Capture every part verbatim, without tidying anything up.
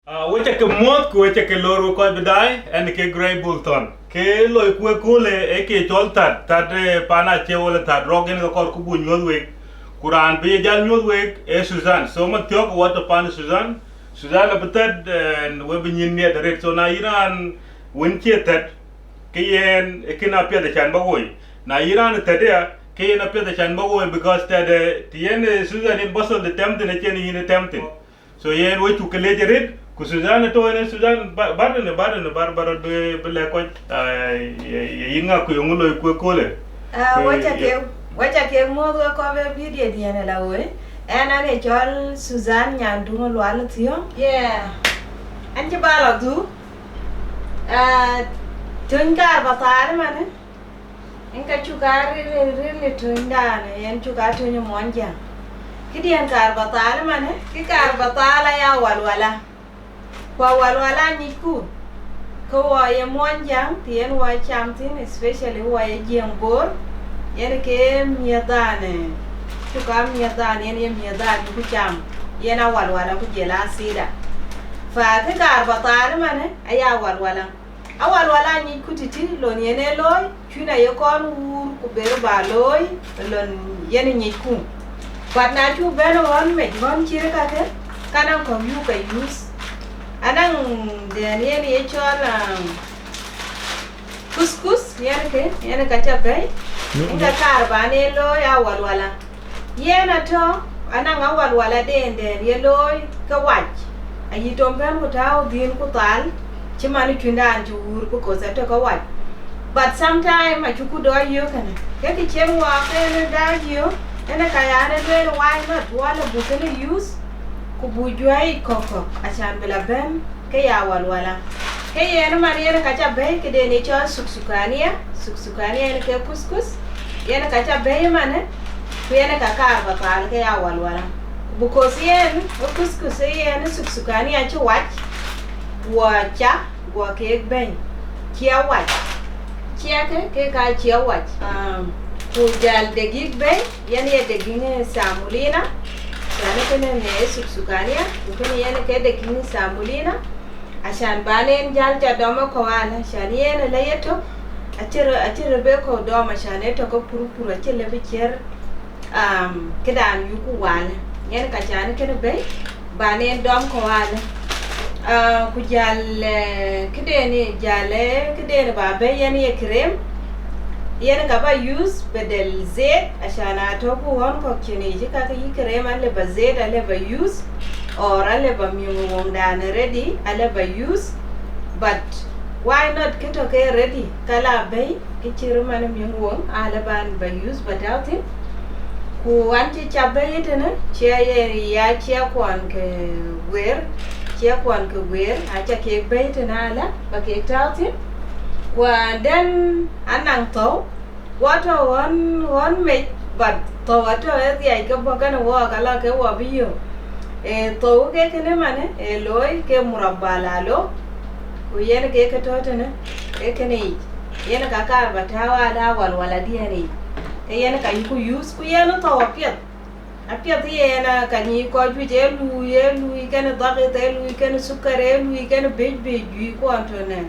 Ah, wek ca ke muɔ̈th ku wek ca ke lor, wek kɔc bï daai, ɛn ke Grey Bull Thon. Ke loi ku ëköölë, ee ke cɔl thät, thät, eh, paan acie wala thät rɔ̈k, yen ke kɔɔr ku buk nyuɔ̈th wek. Ku raan bï ye jal nyuɔ̈th wek, ee Suzan. So, man thiɔ̈k wɔ tɔ̈ paan Suzan. Suzan abï thät, eh, we bï nyïn miɛt arët. So, na yïn raan wën cie thät, ke yen, eh, kën apiɛth acan ba woi. Na yïn raan thät ya, ke yen apiɛth acan ba woi, because thät, eh, të yen, eh, Suzan yen bosol de tɛm thïn, acïn yïn ë tɛm thïn. So yen we cuk ke leec arët, ku Suzan ë tɔ̈ ënë, Suzan ba-, bar ënë, bar ënë, bar, bar bï, bï lɛ̈k kɔc, ah, ye, ye yïn ŋa ku ye ŋö loi ku ëköölë. Ah, ku wek ca ye ke, wek ca ke muɔ̈th wek kɔc bï video diɛn ë la woi. Ɛn, ɛn ë cɔl Suzan Nyanduŋ Lual Thiɔ̈ŋ. Yeah. Ɛn cï ba lɔ dhuk. Ah, töny kaar ba thaar ëmanë. Yen ka cuk aa ril, ril, ril ë tönydan, yen cuk aa töny ë Muɔnyjäŋ. Këdiɛ̈n kaar ba thaal ëmanë, kë kaar ba thaal aya walwala. Ku awalwala anyicku, ke wɔ ye Muɔnyjäŋ, të yen wɔ cam thïn, especially wɔ ye Jiëŋ Bor, yen ke miëthdan, eh, cuk aa miëthdan, yen ye miëthdan ku cam, yen awalwala ku jël aa thida. Fa kë kaar ba thaal ëmanë, aya walwala. Awalwala anyicku tïtï, lon yen ee looi, cuïn aye kɔn wuur ku ber ba looi, lon yen nyicku. But na cuk bɛ̈n ɣɔn mec, ɣɔn cït kakë, ka naŋ kɔ̈k yuk ke use. Anaŋ dɛ̈n yen ye cɔl, um, kuskus, yen kë, yen ka ca bɛ̈i, yen ka kaar ban ee looi awalwala. Yen atɔ̈, anaŋ awalwala dɛ̈n dɛ̈n ye looi ke wac. Ayï tom bɛ̈n ku tääu dhil ku thal, cï man cuïndan cï wuur, because atɔ̈ ke wac. But sometime acuku dɔc yök kënë. Ke kë cïn wɔ ke ënë dɔc yök, ënë ka yan ë lueel why not? Wala buk kënë use, ku buk juäi kɔ̈k kɔ̈k, acan bï la bɛ̈n ke ya walwala. Ke yen man yen ka ca bɛ̈i këden ye cɔl suksukania, suksukania yen ke kuskus, yen ka ca bɛ̈i manë, ku yen ka kaar ba thaal ke ya walwala. Because yen ë kuskus ë yen suksukania cï wac, guɔ ca, guɔ keek bɛ̈i, cia wac, cia ke, ke ka cia wac. Ah, ku jal degik bɛ̈i, yen ye degik ë samulina, yani kënë në suksukania, ku kënë yen ke degik ë samulina. Acan ban en jal ca dɔm ë kɔ̈u alë, acan yen ëlë ye tök, acï rɔ, acï rɔ be kɔ̈u dɔm, acan ë tök ë purpur, acï lëbï cier, um, këdan yuku walë. Yen ka can kënë bɛ̈i, ban en dɔm kɔ̈u alë. Ah, ku jal, eh, këden, jal, eh, këden ba bɛ̈i yen ye krem, yen ka ba use bedel zet, acan atɔ̈ ku ɣɔn kɔ̈k cïn yic, ka kë yï krem alë ba zet, alë ba use, or alë ba miŋ woŋdan ready, alë ba use. But why not kë tɔ̈ ke ready, ka la bɛ̈i, kë cï röt man miŋ woŋ, alë ban ba use ba tääu thïn. Ku an cï ca bɛ̈i tënë, cia ye ya cia kuɔn ke guëër, cia kuɔn ke guëër, aca kek bɛ̈i tënë alë, ba kek tääu thïn. Ku and then anaŋ thou, Wɔ tɔ̈ ɣɔn, ɣɔn mec, but thou atɔ̈ ë dhiac ke bɔ̈ kënë wɔ, ka lɔ ke wɔ bï yök. Ee, thou ke kënë manë, ee looi ke murabba la lo, ku yen ke ke tɔ̈ tënë, ee kënë yic. Yen ka kaar ba tääu alë awalwala diɛn yic. Ke yen ka yuku use, ku yen thou apiɛth. Apiɛth yen, ah, ka nyic kɔc juëc, ee luui, ee luui kënë dhakith, ee luui kënë sukar, ee luui kënë bic bic juëc kuɔn tɔ̈ në,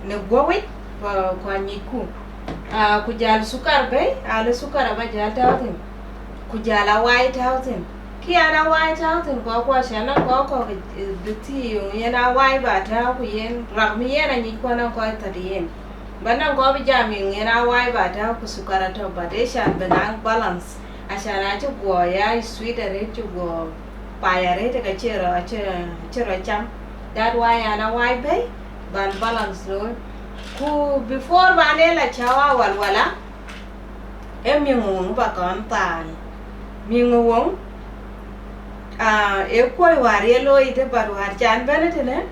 në guɔ̈p yic, ku, ku anyicku. Ah, ku jal sukar bɛ̈i, alë sukar aba jal tääu thïn, ku jal awai tääu thïn. Kë yan awai tääu thïn, kɔc kuɔ cä naŋ kɔc kɔ̈k, eh, bï thiëëc yen awai ba tääu, ku yen rak mi yen anyic kuɔ naŋ kɔc thät yen. Ba naŋ kɔc bï jam yen awai ba tääu ku sukar atɔ̈, but ee can bï naŋ balance. Acan acï guɔ ya sweet arëët, cï guɔ pay arëët, ka cï rɔ, cï, cï rɔ cam. That why an awai bɛ̈i, ban balance looi. Ku before ban en la cäu awalwala, ee miŋ woŋ ba kɔn thaal. Miŋ woŋ, ah, ee kuɔi wäär ye looi ëtë, but wäär can bɛ̈n tënë,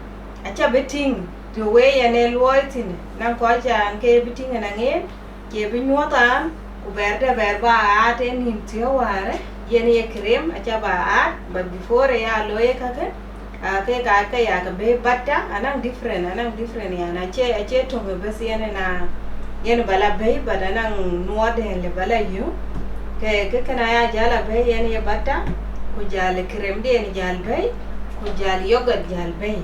aca bï tïŋ, të wëi yen ee luɔi thïn, naŋ kɔc can ke bï tïŋ ënɔŋ en, cie bï nyuɔ̈th an, ku bɛ̈ɛ̈r dɛ bɛ̈ɛ̈r ba aat en nïn thiɔ̈k wäärë, yen ye krem, aca ba aat, but before ya looi kakë, Ah, ke ka, ke ya ke bɛ̈i bata, anaŋ different, anaŋ different, yani, acie, acie töŋ ë bas yen na, yen ba la bɛ̈i, but anaŋ nuɔɔr dɛn lë ba la yök. Ke, ke kënë aya jal a bɛ̈i yen ye bata, ku jal krem dɛn jal bɛ̈i, ku jal yogurt jal bɛ̈i.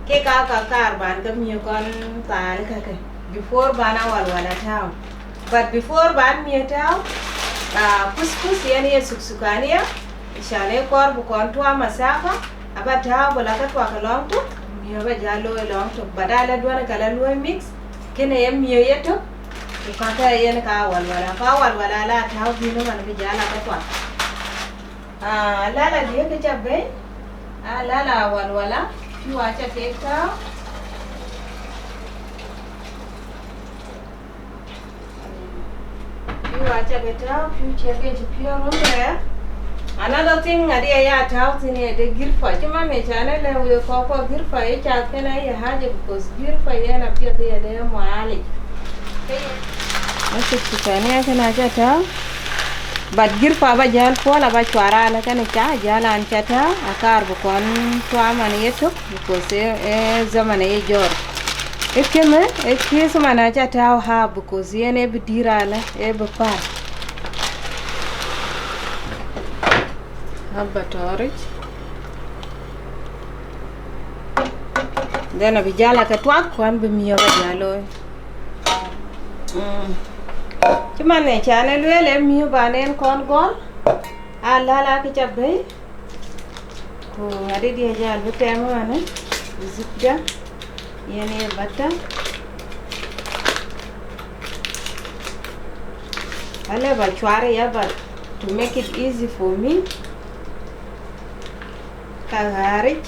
Kek aa ka kaar ban ke miök kɔn thaal käkë, before ban awalwala tääu. But before ban miök tääu, ah, kuskus yen ye suksukania, can ë kɔɔr bï kɔn tuaam masafa, aba tääu bï la ke tuak lɔŋ tök, miök aba jäl looi lɔŋ tök. But ala duɔ̈n ka la luɔ̈i mix, kënë ye miök yetök, ku käkë yen ka awalwala. Ka awalwala ala tääu bï në man bï jäl la ke tuak. Ah, lala diëk kë ca bɛ̈i, ah, lala awalwala, piu aca kek tääu. Piu aca ke tääu, piu cie ke cï piɔ̈ɔ̈r röt rɛɛr. Another thing, ŋadï aya tääu thïn ye de girfa. Cï man ë can ë lɛ̈k wek kɔc kuɔ girfa ye cath kënë aye haja, because girfa yen apiɛth ye de mualic. Ke ye Masuk sukania kënë aca tääu. But girfa aba jäl puɔl aba cuar alë kënë ca jäl an ca tääu, akaar bï kɔn tuaam an yetök, because ë, ë zaman aye jɔɔr. Ë kënë, ë kieth man aca tääu half, because yen ë bï dïr alë, ë bï päl. Aba tɔ̈ ric. Then abï jäl ake tuak, ku an bï miök aba jäl looi. Mm. Cï man ë can ë lueel ë miök ban en kɔn gɔl, a läl akë ca bɛ̈i. Ku ŋadï dië jäl bï tɛm ëmënë, zubda, yen ye bata. Alë ba cuar ya, but to make it easy for me, ka ɣaaric.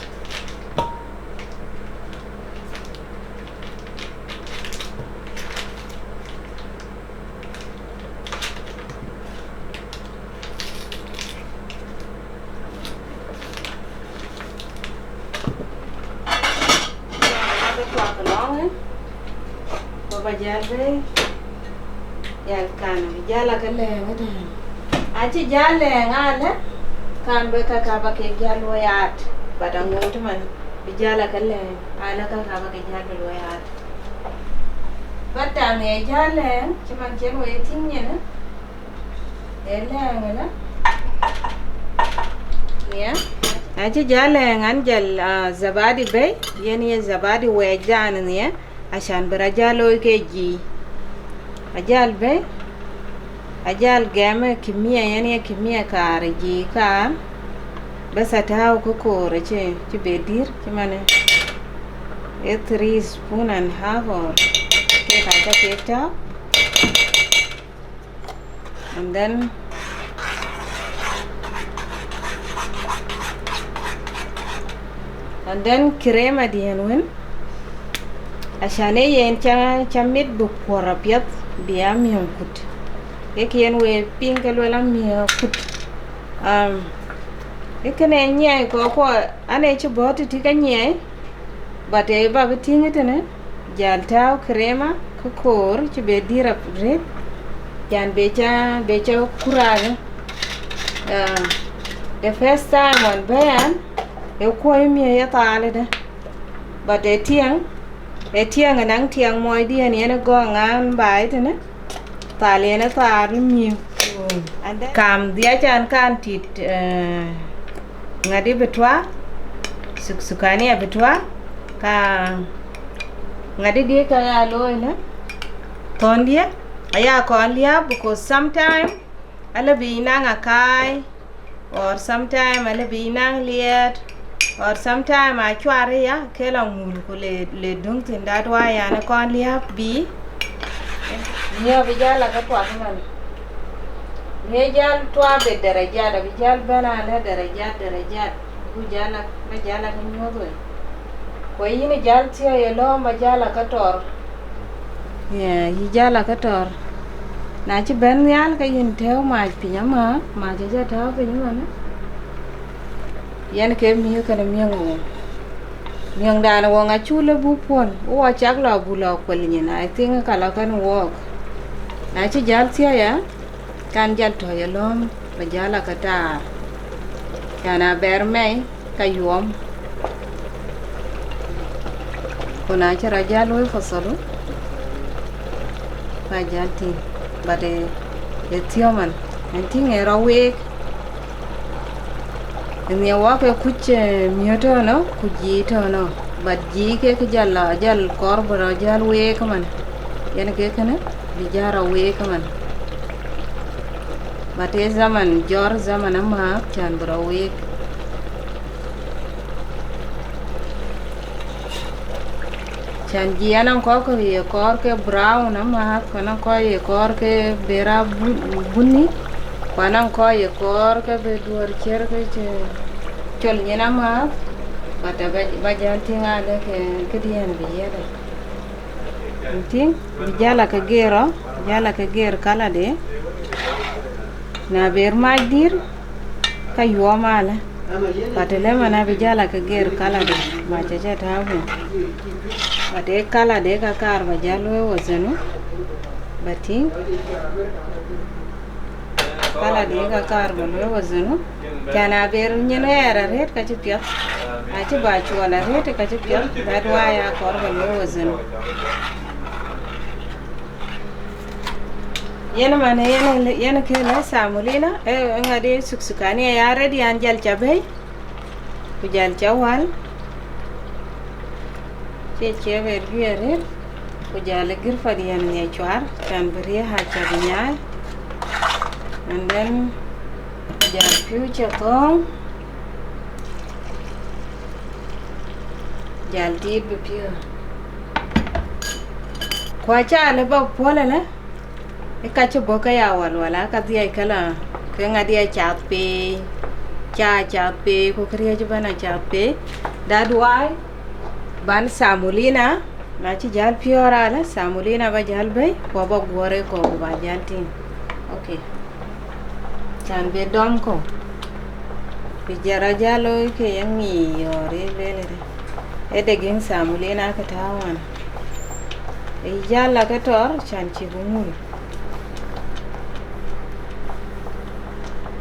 Ba jäl bɛ̈i, yɛn kan bï jäl ake lɛ̈ɛ̈ŋ ëtɛ̈ɛ̈n. Acï jäl lɛ̈ɛ̈ŋ alë, kan bï kaka ba kek jäl luɔi aat, but aŋoot man bï jäl ake lɛ̈ɛ̈ŋ alë, kaka ba kek jäl bï luɔi aat. But taŋ ë jäl lɛ̈ɛ̈ŋ, cï man cïn wek tïŋ nyin, ë lɛ̈ɛ̈ŋ ëlë. Yeah. Acï jäl lɛ̈ɛ̈ŋ an jäl, ah, zabadi bɛ̈i, yen ye zabadi wɛɛcdan nhiɛ, acan bï rɔ jäl looi ke jii. Ajäl bɛ̈i, ajäl gɛm ë kimia, yen ye kimia kaar ë jii kaar, bas atääu kë koor acï, cï be dïr, cï man ë three spoon and half or kek aca kek tääu. And then, and then crema diɛn wën, acan ee yen ca, ca mit bï kuɔr apiɛth bï a miäŋ kut. Kek yen we piŋ ke luel a miäŋ kut. Um, ë kënë nyiɛɛi kɔɔr kuɔ, an ee cï bɔ̈ tëtï ke nyiɛɛi, but ë ba bï tïŋ ëtënë, jäl tääu crema kë koor cï be dïr arëët, can be ca, be ca kuraakë. Ah, the first time ɣɔn bɛ̈ɛ̈n, ë kuɔ̈i miëë ye thaal ëdë, but ë tiɛŋ, ë tiɛŋ ënɔŋ tiɛŋ muɔɔcdiɛn yen ë gɔɔk ŋaan baai tënë, thal yen ë thaar në miëë. And then kam dhiac an kan tit, eh, ŋadï bï tuaar, suk-, sukania bï tuaar, ka ŋadï diëc ka ya looi në thɔ̈ndië, aya kɔn liääp, because sometime alë bï naŋ akaai, or sometime alë bï naŋ liɛɛt, or sometime acuar ëya ke la ŋul ku le, le döŋ thïn, that why an kɔn liääp bï. Miëë bï jäl la ke tuak man. Miëë jäl tuak be darajat, abï jäl bɛ̈n alë darajat, darajat. Ku jäl la, ba jäl la ke nyuɔ̈th wei. Ku yïn jäl thiɔ̈i ye lɔ̈ɔ̈m ba jäl la ke tɔr. Yeah, yï jäl la ke tɔr. Na cï bɛ̈n nhial ke yïn tɛ̈ɛ̈u mac piny, ama mac acä tääu piny ëmënë. Yen ke miëë kënë miëŋ woŋ. Miëŋdan woŋ acuk lë buk puɔ̈l, wɔ cak lɔ buk lɔ kuel nyin, I think ka lɔ kën wɔɔk. Na cï jäl thiɔ̈i ya, kan jäl tɔ̈ ye lɔ̈ɔ̈m, ba jäl la ke taar. Can a bɛɛr mɛi, ka yuɔm. Ku na cï rɔ jäl looi fasalu, ka jäl tïŋ, but ë, ë thiɔ̈k man, ɛn tïŋ ë rɔ week. Ë nhiëër wɔ ke kuc, eh, miëë tɔ̈ nɔ, ku jii tɔ̈ nɔ. But jïï kek jäl, jäl kɔɔr bï rɔ jäl week ëmën. Yen kek kënë bï jäl rɔ week ëmën. But ee zaman, jɔr zaman amääth can bï rɔ week. Can jïï anɔŋ kɔ̈k ke ye kɔɔr ke brown amääth, ku anɔŋ kɔc ye kɔɔr ke bï rɔ bu-, buni, ku anɔŋ kɔc ye kɔɔr ke bï duɔ̈r ciɛ̈r ke cï col nyin amääth, but ba, ba jäl tïŋ alë ke këdiɛ̈n bï yiëth. Tïŋ, bï jäl a ke geer rɔ, jäl a ke geer kalade. Na ber mac dïr, ka yuɔɔm alë. But lëmën abï jäl a ke geer kalade, mac acä tääu piny. But ee kalade ka kaar ba jäl wëu wazanu, ba tïŋ. Kalade ka kaar ba luɔi wazanu. Can aber nyin ɣɛɛr arëët ka cï piɛth. Acï ba cuɔl arëët ka cï piɛth. That why akɔɔr ba luɔi wazanu. Yen man yen, yen ke la samulina, eh, ŋadi suksukani ya ready an jäl ca bɛ̈i. Ku jäl ca wäl. Cie cie ber juëë arëët. Ku jäl girfa diɛn ŋiɛc cuar, can bï riëëc a ca bï nyaai. And then jäl pïu ca thɔ̈ɔ̈ŋ. Jäl tiit bï piɔ̈ɔ̈r. Ku aca lë ba puɔl ëlë, ë ka cï bɔ̈ ke ya walwala, ka dhiac ke la, ke ŋadï acath pei, ca acath pei, ku këriëëc ëbɛ̈n acath pei. That why ban samulina, na cï jäl piɔ̈ɔ̈r alë, samulina ba jäl bɛ̈i, ku aba guɔ̈r ë kɔ̈u, ku ba jäl tïŋ. Okay. Can bï dɔm kɔ̈u. Bï jɛt rɔ jäl looi ke ye ŋic yɔ̈ɔ̈r ye lueel ëdë. Ë dek yiŋ samulina ke tääu wan. Ë jäl la ke tɔɔr, can cï bï mul.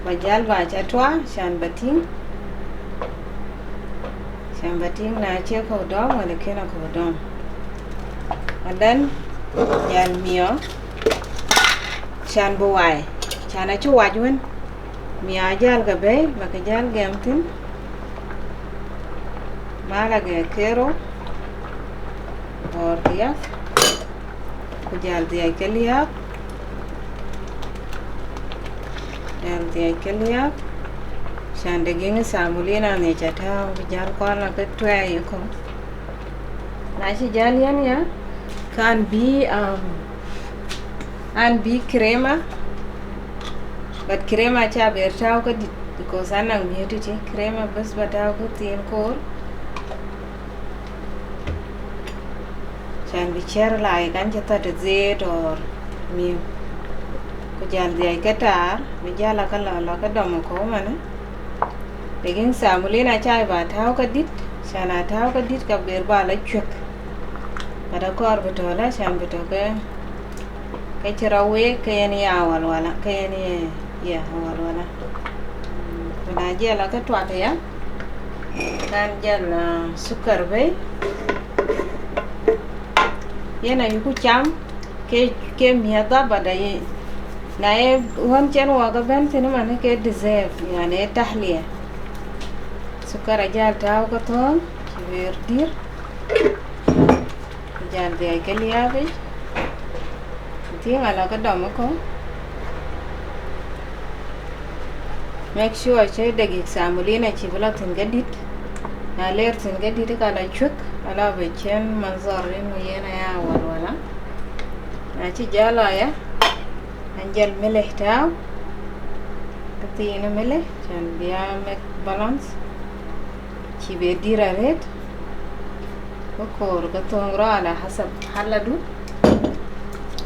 Ba jäl ba ca tuaar, can ba tïŋ. Can ba tïŋ na cie kɔ̈u dɔm, wala kën a kɔ̈u dɔm. And then, jäl miɔɔr, can bï wai, can acï wac wën. Miɔɔr ajäl ke bɛ̈i, ba ke jäl gɛm thïn. Malagɛ kerou, or diäk, ku jäl dhiac ke liääp, jäl dhiac ke liääp, can dek yiŋ samulina ŋic ca tääu, bï jäl kual na ke tuɛɛi ë kɔ̈u. Na cï jäl yɛn ya, kan bï, um, an bï krema, but krema ca ber tääu ke dït, because an naŋ miëë tïtï, krema bes ba tääu ke thiin koor. Can bï ciɛ̈r like an cï thät ë dheet or miëë. Ku jäl dhiac ke taar, bï jäl a ke la, la ke dɔm ë kɔ̈u manë. Dek yiŋ samulina ca ba tääu ke dït, can a tääu ke dït ka ber ba la cuëk. But akɔɔr bï tɔ̈ la, can bï tɔ̈ ke, ke cï rɔ week, ke yen ya walwala, ke yen ye, ye walwala. Ku na jiɛl a ke tuak ya, kan jäl, ah, sukar bɛ̈i. Yen ayuku cam, ke, ke miëth dhaba da ye. Na ye ɣɔn cen wɔ ke bɛ̈n thïn manë ke dessert, yani tahlia. Sukar ajäl tääu ke thööŋ, cï ber dïr. Ku jäl dhiac ke liääp yic. Ku thiëŋ ala ke dɔm ë kɔ̈u. Make sure cï dek yic samulina cï bï la thïn ke dït. Na ler thïn ke dït ka la cuëk, ala bï cïn manzar inu yen aya walwala. Na cï jäl aya, an jäl milih tääu. Ke thiin milih, can bï ya make balance. Cï be dïr arëët, ku koor ke thöŋ rɔ ala hasab haladu,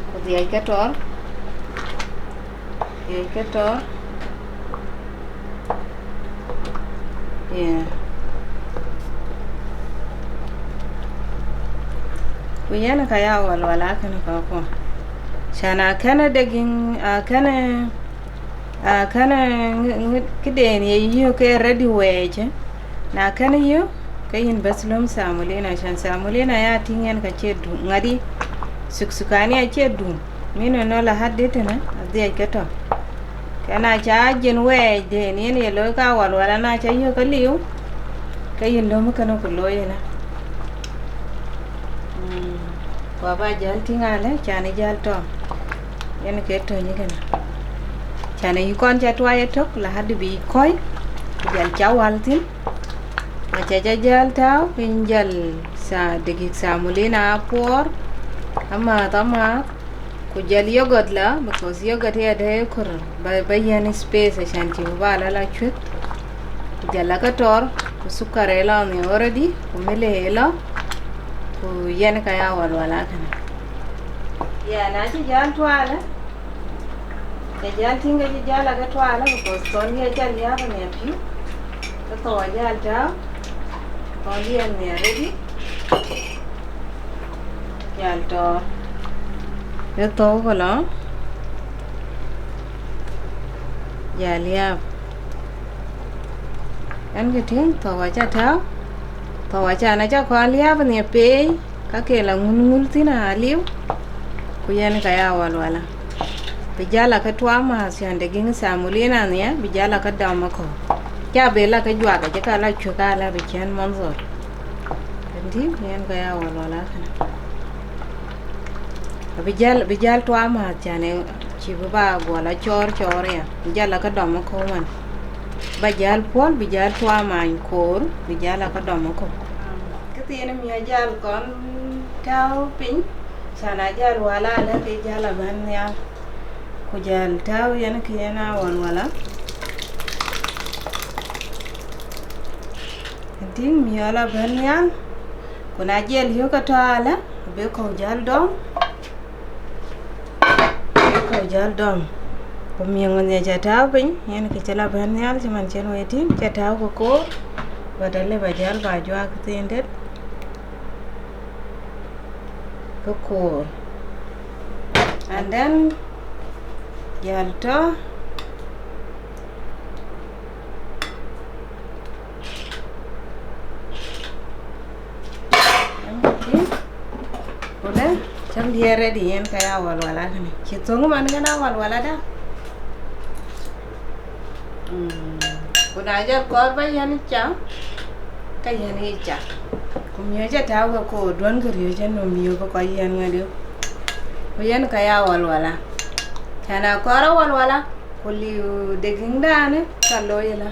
ku dhiac ke tɔɔr, dhiac ke tɔɔr. Yeah. Ku yen ka ya walwala kënë kɔ̈kkuɔ. Can akënë dek yiŋ, akënë Akënë ŋ-, ŋ-, këden ye yök ke ready wɛɛc, na kënë yök, ke yïn bas löm samulina, can samulina ya tïŋ yen ka cie dum, ŋadï, suksukani acie dum, min ënɔ la hat dit tënë, adhiac ke tɔ̈. Ke na ca jin wɛɛcden yen ye looi ka walwala, na ca yök ke liu, ke yïn löm kënë ku looi ënë. Ku aba jäl tïŋ alë, can ë jäl tɔ̈. Yen ke töny kënë. Can ë yï kɔn ca tuac ëtök, la hadi bï kɔ̈i, ku jäl ca wäl thïn. Aca ca jäl tääu, piny jäl sa degik samulina apuɔɔr, amääth, amääth. Ku jäl yogurt la, because yogurt ya dɛ kor ba, ba yɛn space, acan cï ba la la cuet. Ku jäl la ka tɔɔr, ku sukar ë lɔ ni already, ku milk ë lɔ, ku yɛn ka ya walwala kënë. Ya, na cï jäl tuaalë, cä jäl tïŋ ke cï jäl la ka tuaalë, because thɔn ya jäl ya ba ni apiu. Ka thɔn jäl tääu, thɔn yɛn ni already. Jäl tɔɔr. Ë thou kë lɔ. Jäl liääp. Ɛn kë tïŋ, thou aca tääu. Thou aca na ca kɔn liääp ni peei, ka ke la ŋul ŋul thïn aliu. Ku yɛn ka ya walwala. Bï jäl la ka tuaam määth, can degik samulina nhiɛ, bï jäl la ka dɔm akɔ̈u. Ca bï la ka juak, acï ka la cuëk ala bï cɛn manzor. Kën tïŋ, yɛn ka ya walwala kënë. Abï jäl, bï jäl tuaam määth, can ë cï bï ba guɔl acɔɔr cɔɔr ya. Bï jäl la ka dɔm akɔ̈u man. Ba jäl puɔl, bï jäl tuaam many koor, bï jäl la ka dɔm akɔ̈u. Këthiin miɔ̈c jäl kɔn tääu piny, can a jäl wala alë ke jäl abɛ̈n nhial. Ku jäl tääu yɛn ke yɛn a walwala. Tïŋ miɔ̈l abɛ̈n nhial. Ku na jiɛl yök atɔ̈ alë, abï kɔ̈u jäl dɔm. Abï kɔ̈u jäl dɔm. Ku miɔ̈ŋ nhiɛ ca tääu piny, yɛn ke cï la bɛ̈n nhial cï man cïn wei tïŋ, ca tääu ke koor. But alë ba jäl ba juak thiin det. Ke koor. And then, jäl tɔ̈. Ku le, cäm diɛɛr ready, yɛn ka ya walwala kënë. Cï thöŋ man kën a walwala da. Mm. Ku na jɔl kɔɔr ba yɛn cam, ka yɛn ë cam. Ku miɔ̈c ca tääu ke koor, duɔ̈n ke riɔ̈c ënɔm miɔ̈c bï kɔc yɛn ŋadï. Ku yɛn ka ya walwala. Can a kɔɔr a walwala, ku liu degik dan ë ka looi ëlä.